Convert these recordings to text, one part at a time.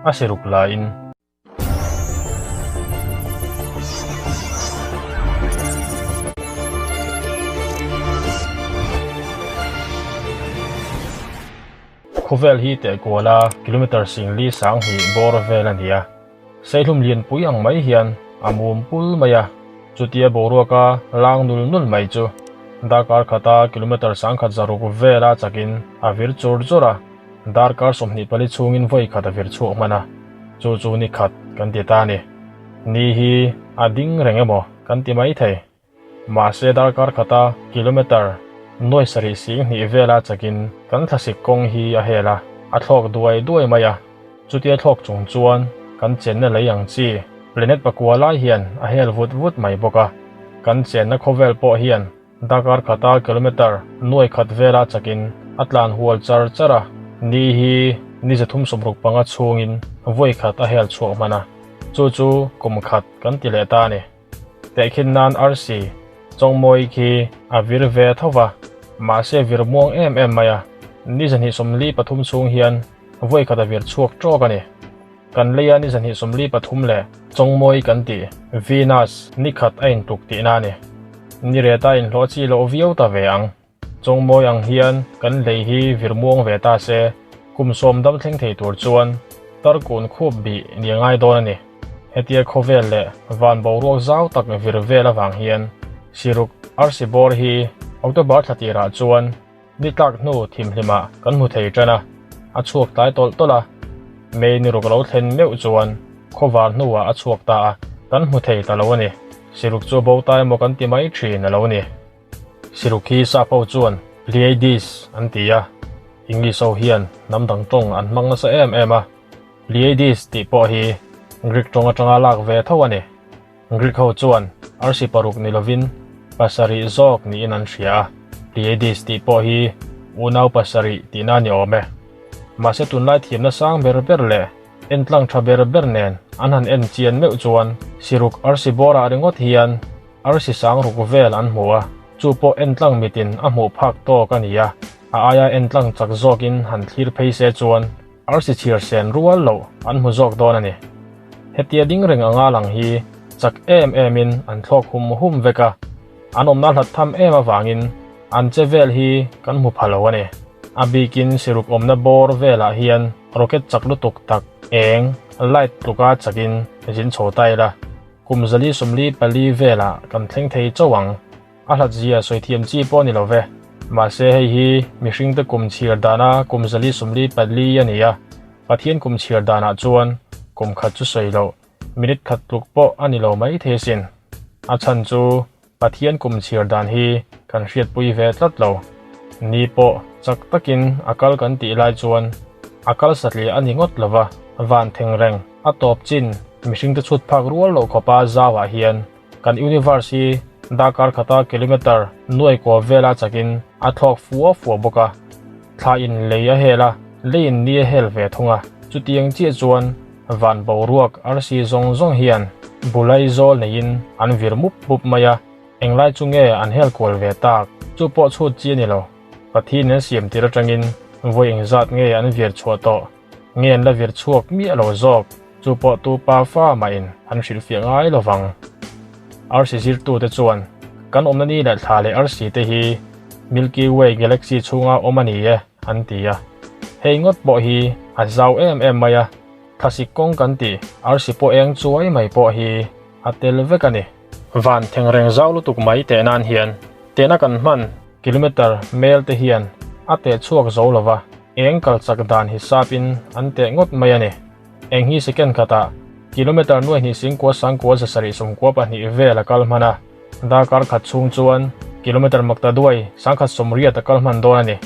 a siruk la in. Khawvel hi teh kual a kilometer singli sanghnih bawr vel a ni a, seihlum lianpui ang mai hian a mum pul mai a, chutia boruaka lang nul nul mai chu darkar khata kilometer sangkhat zaruk vela chakin a vir chur chur a. Darkar 24 chhungin vawi khat a vir chhuak hman a, chu chu ni khat kan ti ta a ni. Ni hi a ding reng emaw kan ti mai thei. Mahse darkar khata kilometer nuai sarih sing hnih vela chakin kan thlasik kawng hi a hel a, a thlawk duai duai mai a. Chutia thlawk chung chuan kan chenna lei ang chi planet pakua lai hian a hel vut vut mai bawk a. Kan chenna khawvel pawh hian Darkar khata kilometer nuai khat vela chakin a tlan hual char char a, ni hi ni 365 chhungin vawi khat a hel chhuak hman a, chu chu kum khat kan ti leh ta a ni. Tehkhin nan arsi Chawngmawi khi a vir ve tho va, mahse vir muang em em mai a, ni 243 chhung hian vawi khat a vir chhuak tawk a ni. Kan leia ni 243 leh Chawngmawi kan tih, Venus, ni khat a intluk tihna a ni. Ni reta inhlawh chi loh viau ta ve ang. Chawngmawi ang hian kan lei hi vir muang ve ta se, kum sawm dam thleng thei tur chuan tarkun khup bih ni a ngai dawn a ni. Hetia khawvel leh van boruak zau tak vir vel avang hian Siruk arsi bawr hi October thla tirah chuan Ni tlak hnu thimhlimah kan hmu thei tan a, a chhuak tlai tawlh tawlh a. May ni ruk lo thlen meuh chuan khawvar hnuah a chhuak ta a, kan hmu thei ta lo a ni. Siruk chu bo ta emaw kan ti mai thin a lo ni. Siruk hi sap ho chuan Pleiades an ti a, English ho hian hnam dang tawng an hmang nasa em em a. Pleiades tih pawh hi Greek tawng atanga lak ve tho a ni. Greek ho chuan arsi paruk ni lovin pasarih zawk niin an hria a, Pleiades tih pawh hi unau pasarih tihna a ni awm e. Mahse tunlai thiamna sang ber ber leh entlang tha ber ber nen an han en chian meuh chuan siruk arsi bawrah ringawt hian arsi sang ruk vel an hmu a, chu pawh entlang mitin a hmuh phak tawk a ni a, a aia entlang chak zawkin han thlir phei se chuan Arsi chhir sen rual loh an hmu zawk dawn a ni. Hetia ding reng anga lang hi chak em emin an thlawk hum hum vek a, an awmna hlat tham em avangin an che vel hi kan hmu pha lo a ni. A bikin siruk awmna bawr velah hian rocket chak lutuk tak eng, light, tluka chakin zin chho ta ila, kum 444 velah kan thleng thei chauh ang. A hlat zia sawi thiam chi pawh a ni lo ve. Mahse hei hi mihringte kum chhiar dana kum 444 a ni a, Pathian kum chhiar danah chuan kum khat chu sawi loh, minute khat tluk pawh a ni lo mai thei asin. A chhan chu Pathian kum chhiar dan hi kan hriatpui ve tlat lo. Ni pawh chak takin a kal kan tih lai chuan a kal satliah a ni ngawt lo va, van theng reng a tawp chin mihringte chhut phak rual loh khawpa zauah hian Kan universe hi darkar khata kilometer nuai kua vela chakin a thlawk fua fua bawk a, thla in lei a hel a, lei in ni a hel ve thung a. Chutiang chiah chuan van boruak arsi zawng zawng hian bulai zawl neiin an vir mup mup mai a, englai chu nge an hel kual ve tak? Chu pawh chhut chi a ni lo. Pathian in a siam tir atangin vawi engzat nge an vir chhuah tawh? Nge an la vir chhuak miah lo zawk? Chu pawh tu pa fa mahin an hrilhfiah ngai lo vang. Arsi zirtute chuan kan awmna ni leh thla leh arsi te hi Milky Way galaxy chhunga awm a ni e an ti a. Hei ngawt pawh hi a zau em em mai a, thlasik kawng kan tih arsi pawh eng chuai mai pawh hi a tel vek a ni. Van thengreng zau lutuk mai teh nan hian tehna kan hman kilometer mel te hian a teh chhuak zo lo va, eng kal chak dan hisapin an teh ngawt mai a ni. Eng hi second khatah kilometer nuai hnih singkua sangkua zasarih sawmkua pahnih vel a kal hman a, darkar khat chhung chuan kilometer makta duai sangkhat sawmriat a kal hman dawn a ni.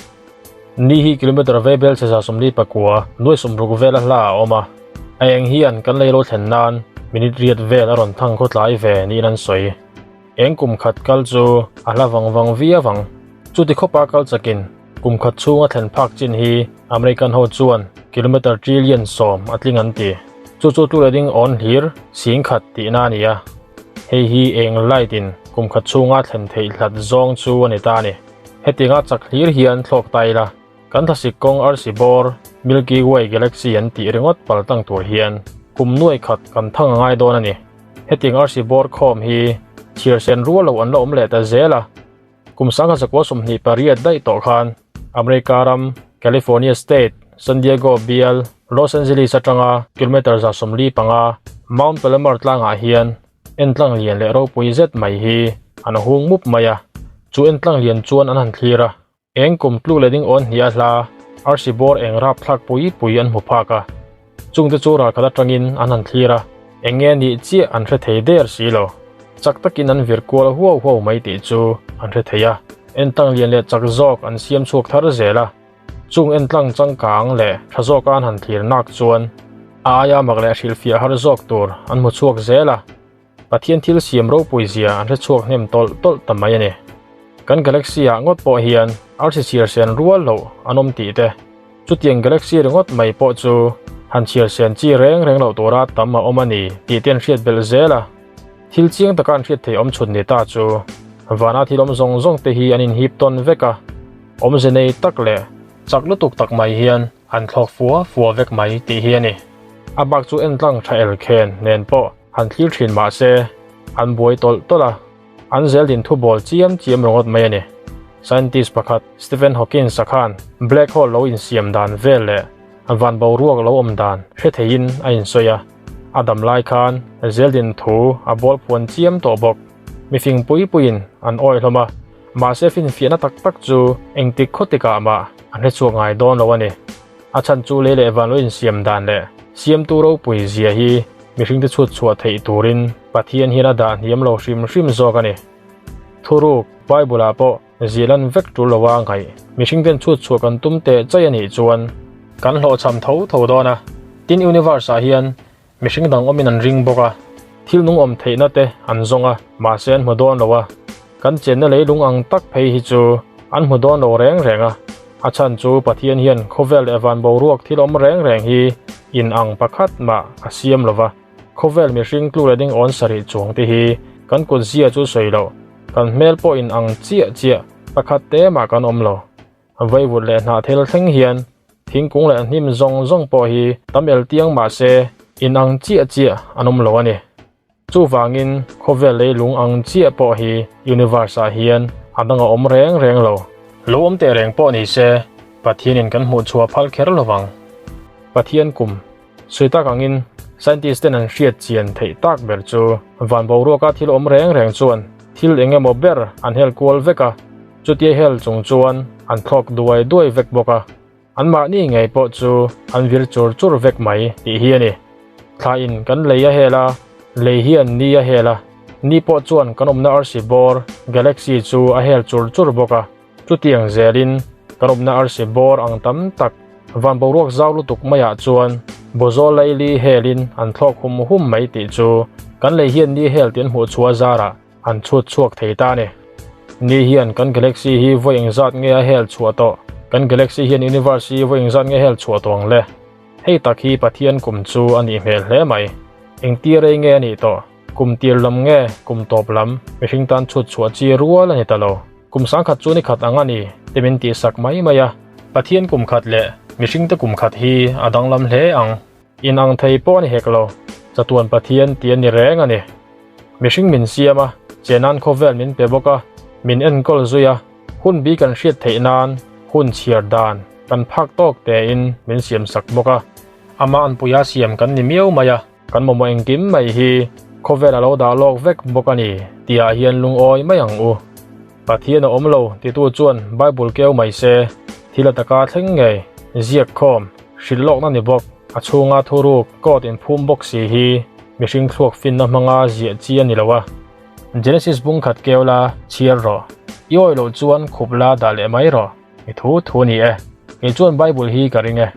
Ni hi kilometer vei bel chhe za sawmli pakua nuai sawmruk vel a hla a awm a, a eng hian kan lei lo thlen nan minute riat vel a rawn thang khaw tlai ve niin an sawi. Eng kum khat kal chu a hla vang vang viau ang. Chuti khawpa kal chakin kum khat chhunga thlen phak chin hi American ho chuan kilometer trillion sawm a tling an ti. Chu chu tu leh ding awn hlir sing khat tihna a ni a. Hei hi eng light in kum khat chhunga thlen theih hlat zawng chu a ni ta a ni. Hetianga chak hlir hian thlawk ta ila. Kan thlasik kawng arsi bawr, Milky Way Galaxy an tih ringawt pal tlang tur hian kum nuai khat kan thang a ngai dawn a ni. Hetiang arsi bawr khawm hi chhiar sen rual lo an la awm leh ta zel a. Kum sangha zakua 28 daih tawh khan America ram, California State, San Diego bial, Los Angeles atanga kilometre 45 Mount Palomar tlangah hian entlang lian leh ropui zet mai hi an hung mup mai a. Chu entlang lian chuan an han thlir a. Eng kum tluk leh ding awn hnih a hla arsi bawr eng rap thlak pui pui an hmu phak a. Chungte chu ralkhat atangin an han thlir a, eng nge nih chiah an hre thei der si lo. Chak takin an vir kual huau huau mai tih chu an hre thei a. Entlang lian leh chak zawk an siam chhuak thar zel a. Chung entlang changkang leh tha zawka an han thlir nak chuan a aia mak leh hrilhfiah har zawk tur an hmu chhuak zel a. Pathian thil siam ropui zia an hre chhuak hnem tawlh tawlh ta mai a ni. Kan galaxy ah ngawt pawh hian arsi chhiar sen rual loh an awm tih te, chutiang galaxy ringawt mai pawh chu han chhiar sen chi reng reng loh tura tam a awm a ni tih te an hriat belh zel a. Thil chiang taka an hriat theih awm chhun ni ta chu vana thil awm zawng zawng te hi an inhip tawn vek a, awmze nei tak leh chak lutuk tak mai hian an thlawk fua fua vek mai tih hi a ni. A bak chu entlang tha elkhen nen pawh Han thlir thin mah se, an buai tawlh tawlh a, an zel din thu bawl chiam chiam ringawt mai a ni. Scientist pakhat Stephen Hawkins-a khan black hole lo insiam dan vel leh van boruak lo awm dan hre theiin a insawi a, a dam lai khan zel din thu a bawl phuan chiam tawh bawk. Mifing pui puiin an awih hlawm a, mahse finfiahna tak tak chu engtik khaw tikah mah an hre chhuak ngai dawn lo a ni. A chhan chu lei leh van lo insiam dan leh siamtu ropui zia hi mihringte chhut chhuah theih turin Pathian hian a dah hniam lo hrim hrim zawk a ni. Thuruk, Bible-ah pawh ziahlan vek tul loa ngaih mihringten chhut chhuah kan tum teh chai a nih chuan kan hlawhchham tho tho dawn a. Tin, universe-ah hian mihring dang awmin an ring bawk a, thil nung awm theihna te an zawng a, mahse an hmu dawn lo a. Kan chenna leilung ang tak phei hi chu an hmu dawn lo reng reng a. A chhan chu Pathian hian khawvel leh van boruak thil awm reng reng hi in ang pakhat mah a siam lo va. Khawvel mihring tlu leh ding awn sarih chuang te hi kan kut zia chu sawi loh, kan hmel pawh in ang chiah chiah pakhat te mah kan awm lo. Vaivut leh hnah thil thleng hian thingkung leh hnim zawng zawng pawh hi tam el tiang mah se in ang chiah chiah an awm lo a ni. Chuvangin khawvel leilung ang chiah pawh hi universe ah hian a dang a awm reng reng lo. Lo awm teh reng pawh ni se, Pathianin kan hmuh chhuah phal kher lo vang. Pathian kum sawi tak angin scientist ten an hriat chian theih tak ber chu van boruaka thil awm reng reng chuan thil eng emaw ber an hel kual vek a, chutia hel chung chuan an thlawk duai duai vek bawk a. Anmahni ngei pawh chu an vir chur chur vek mai tih hi a ni. Thla in kan lei a hel a, lei hian ni a hel a, ni pawh chuan kan awmna arsi bawr, galaxy, chu a hel chur chur bawk a. Chutiang zelin kan awmna arsi bawr ang tam tak van boruak zau lutuk maiah chuan bawzawl laili helin an thlawk hum hum mai tih chu kan lei hian ni hel tih an hmuh chhuah zarah an chhut chhuak thei ta a ni. Ni hian kan galaxy hi vawi engzat nge a hel chhuah tawh? Kan galaxy hian universe hi vawi engzat nge hel chhuah tawh ang le? Hei tak hi Pathian kum chu a nih hmel hle mai. Engtir rei nge a nih tawh? Kum tir lam nge kum tawp lam? Mihring tan chhut chhuah chi rual a ni ta lo. Kum sangkhat chu ni khat ang a ni te min tihsak mai mai a. Pathian kum khat leh mihringte kum khat hi a danglam hle ang. Inang thei pawh a ni hek lo, chatuan Pathian tih a ni reng a ni. Mihring min siam a, che nan khawvel min pe bawk a, min enkawl zui a, hun bi kan hriat theih nan hun chhiar dan kan phak tawk tein min siam sak bawk a. Amah anpuia siam kan ni miau mai a, kan mamawh engkim mai hi khawvel a lo dah lawk vek bawk a ni tihah hian lungawi mai ang u. Pathian a awm lo titu chuan Bible keu mai se, thil a taka thleng ngei, ziak khawm, hrilh lawkna ni bawk, a chhunga thuruk, code inphum bawk si hi mihring thluak finna hmanga ziah chi a ni lo a. Genesis bung khat keu la, chhiar rawh. I awih loh chuan khup la dah leh mai rawh. I thu thu a ni e. Kei chuan Bible hi ka ring e.